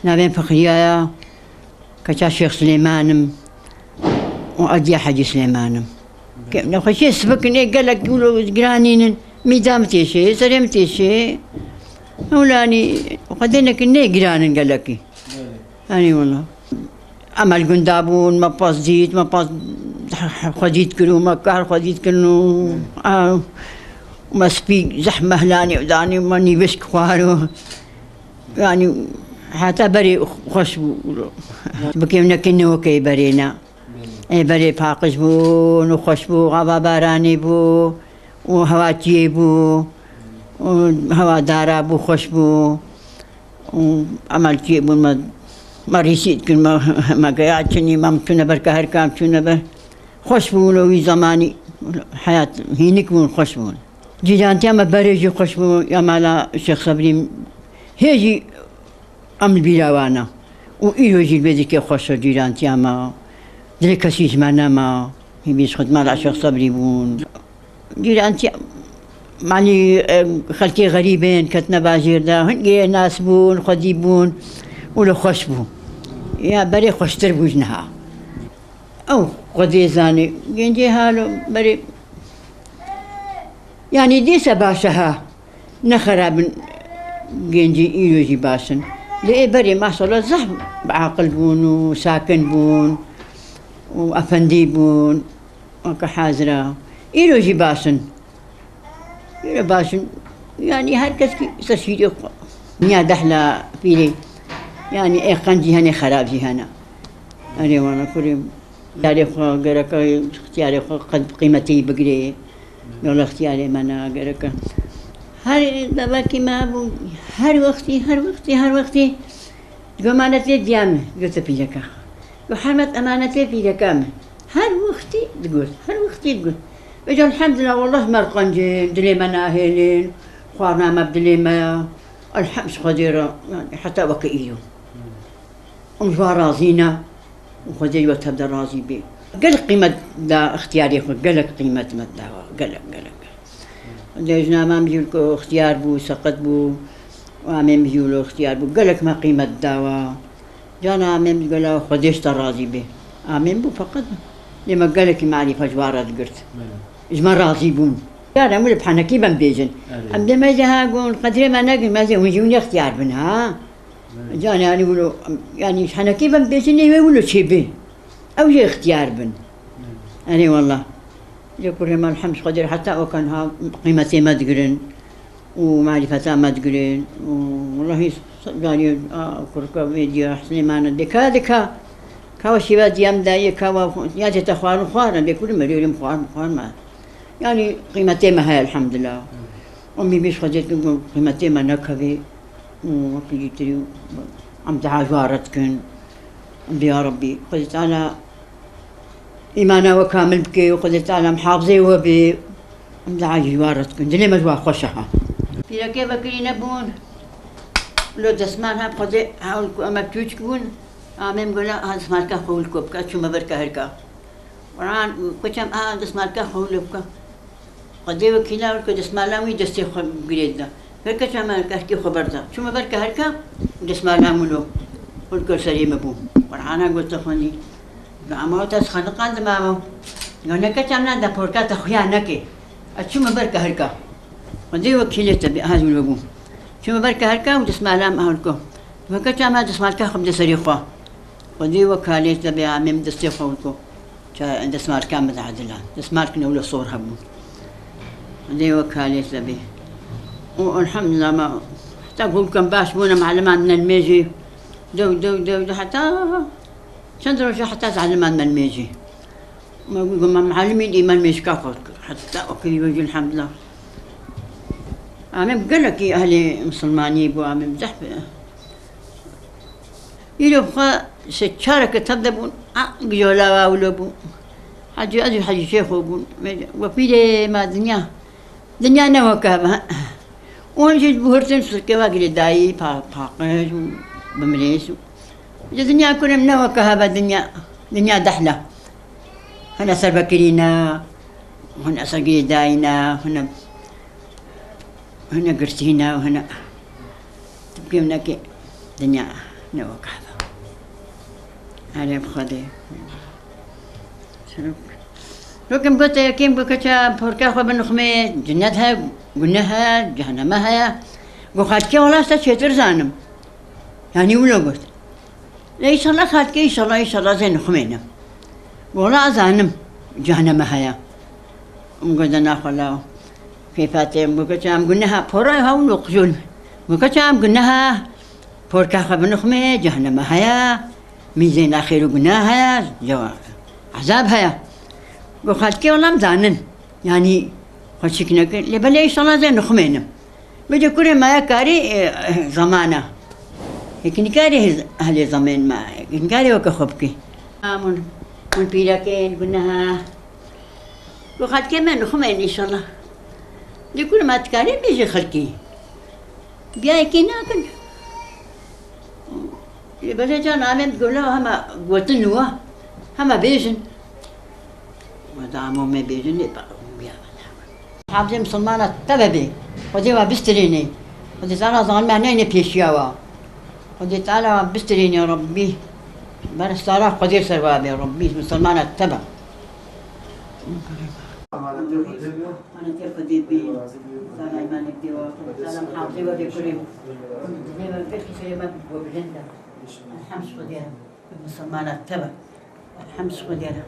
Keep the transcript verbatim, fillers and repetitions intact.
Navê min Fikriyaya, keça Şêx Silêman im û Ediya Hecî Silêman im. Ke-, nexweşiyê sibikin ê gelek wilo giranîn in. Mîda min têşê, serê min têşê. Hewlanî Xwedê nekin nê giran in gelekî. Belê. Hanî wela. Em li gunda bûn, me pas dît, me pas xwe dît kir û me kar xwe dît kirin û, a, me spî zehf mehlanî û danî me nîvişk xwar û, yanî, heta berê xweş bû. Bikêv nekin ne wekê berê ne. Ê berê paqij bûn û xweş bû, ava baranê bû û hewa çiyê bû û hewa dara bû, xweş bû. Û emal çiyê bûn me, me rîsî dikin, me, me geya çinî, me çûne ber keherka, em çûne ber. Xweş bûn û wî zemanî heyat hînik bûn, xweş bûn. Cîrantiya me berê jî xweş bû, ya mala Şêx Sebrî hê jî em li bîra wan e. Û îro jî li vê dikê xweş e cîrantiya me. Dilê kesî ji me nema. Hîvî ji xwe di mala Şêx Sebrî bûn. Cîrantiya malî, e, xelkê xerîb ên ketine bajêr de. Hingê nas bûn, xwedî bûn û li xweş bû. Ya berê xweştir bû ji niha. Ew Xwedê zanê. Gencê halo berê, yanî dîse baş e ha. Ne xerab in, gencî îro jî baş in. Lê ê berê maşallah zehf bi aqil bûn û sakin bûn û efendî bûn. Weke hazir e. Îro jî baş in. Îro baş in. Yanî her kes kî ser şîrê xwe. Niya dehla pîrê. Yanî ê qenc jî hene, xerab jî hene. Erê wana kurê. Yarê xwe gereke, ixtiyarê xwe qed qîmetê bigirê. Yola ixtiyarê me ne gereke. Her devekî me bû, her wextî, her wextî, her wextî digo emanetê diya me, digo te pîreka. Digo hermet emanetê pîreka me. Her wextî digot, her wextî digot. Vêca elhamdulillah, wallah me qencên, dilê me nahêlin, xwarina me bi dilê me ya. Elhem ji Xwedê re, yani heta weke îro. Em ji wan razî ne û Xwedê ji we tev de razî bê. Gelek qîmet da ixtiyarê xwe, gelek qîmet me dawa, gelek, gelek. Dê jina me em jî ku ixtiyar bû, seqet bû, û amê min jî wilo ixtiyar bû. Gelek me qîmet dawa. Cana amê min gela Xwedê ji te razî bê. Amê min bû feqet. Lê me gelekî marîfe ji wan re digirt. Belê. Ji me razî bûn. Cara em wilo bi henekî bem bêjin. Belê. Em dê me jî ha gon qedrê me negin, me jî hûn jî hûn ixtiyar bin ha. Can, yani wilo, yani henekî bim bêjin, nê wê wilo çê bê. Ew jê ixtiyar bin. Erê wallah. Lê kurê me elhem ji Xwedê re heta okan ha qîmetê me digirin û marîfeta me digirin û wallahî carî a kurka vê diya Silêmana dika dika. Kawa şîva diyem dayê kawa ya jê te xwarin xwarin, lê kurê me rêrim xwarin xwarin me. Yani qîmetê me heye elhamdulillah. Umî bî ji Xwedê dikin ku qîmetê me nekevê. Û wekî dîtirî em dua ji wan re dikin. Em bê ya Rebbî, Xwedê Teala îmana we kamil bike û Xwedê Teala mihafizê we bê. Em dua ji wan re dikin. Dilê me ji wan xweş e ha. Pîrekê vekirî nebûn. Lo desmal ha Xwedê hewl ku em çûçik bûn. Amê min gola ha desmalka xwe wil ku bike, çûme ber keherka. Quran, keçem a desmalka xwe wilo bike. Xwedê wekîla wilo ku desmala wî destê xwe girêt da. Her keçem me kerkê xwe berda. Çûme ber keherka, desmala wilo. Wilo ku serê me bû. Qur'ana gote xwendî. Ama wata xeniqan dimama. Ya ne keçem na da porka te xuya neke. Ez çûme ber keherka. Xwedê wekîlê te bê, aha wilo bû. Çûme ber keherka û desmala me hewlko. Weke çama desmalka xwe bide serê xwe. Xwedê wekalê te bê, amê min destê xwe wilo. Ça desmalka min de edila. Desmalk ne wilo sor hebû. Xwedê wekalê te bê. Û elhamdulillah me heta gulkem baş bûne, maliman ne li mêjî. Dew, dew, dew, dew, heta çend roj heta zaliman me li mêjî. Me got, me milimî dî me mêjika xwe dikir. Heta okirî wecî elhamdulillah. Amê gelekî ehlê misilmaniyê bû, amê zehf. Îro xwe se çareke tev de bûn, a, gijola wa wilo bû. Hecî, ez û Hecî Şêxo bûn. We pîrê me dinya. Dinya ne weke hebe. Û hûn jî dibihurtin sirkê we girêdayî, pa-, paqij û bimrês û. Ji dinya kurê min ne weke hebe dinya. Dinya dehla. Hine serbekirî ne, hine sergirêdayî ne, hine, hine girtî ne, hine. Tu bikêm nekê dinya. Ne wek heva. Erê bi Xwedê. Rokim gote, yekêm got, keça porka xwe binixumê, cinnet he, guneh he, cehenneme heye. Got, xalkê wela ez te çêtir zanim. Yanî wilo got. Lê înşallah xalkê, înşallah, înşallah zê nixumênim. Got, wela ez zanim, cehenneme heye. Min got, de naxwe law. Kêfa tê, min got, keça em guneha, pora hewl û qijol. Min got, keça em guneha, porka xwe binixumê, cehenneme heye, mîzêna xêr û guneh heye, cewa-, ezab heye. Got, xelkê wela em zanin. Yanî xweşik nekir. Lê belê înşallah zê nixumênim. Bide kurê me ya karî, e, e, zamana. Hêk nikarî hêz-, ehlê zamên me. Hêk nikarî weke xwe bikî. Amun, mun pîrekên guneha. Got, xelkê me nixumên înşallah. Lê kurê me dikarî bêjî xelkî. Biya yekê nakin. Lê belê can amên gola hema gotin wa, hema bêjin. Wa da amo me bêjin lê ba-, biya. Hafizê misilmana tebe bê. Xwedê wa bistirênê. Xwedê Teala zalim me neyne pêşiya wa. Xwedê Teala wa bistirênê Rabbî. Ber sara Xwedê ser wa bê Rabbî misilmana tebe. Emanetê Xwedê bê. Sana emanet bê wa. Sana hafizê we bê kurê. Dinê me pêxî xêrê me bi bilind e. Elhemd Xwedê re. Misilmana tebe. Elhemd Xwedê re.